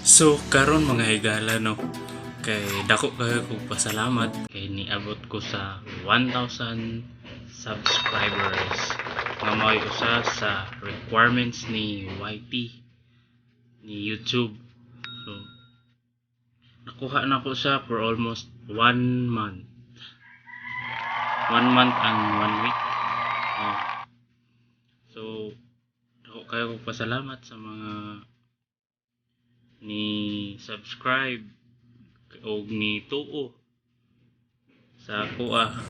So karon, mga higala, no, kay dako kayo kog pasalamat kay niabot ko sa 1,000 subscribers nga mao'y usa sa requirements ni YT, ni YouTube. So nakuha na ko siya for almost one month. One month and one week. Oh. So dako kayo kog pasalamat sa mga ni subscribe o ni tuo sa akoa.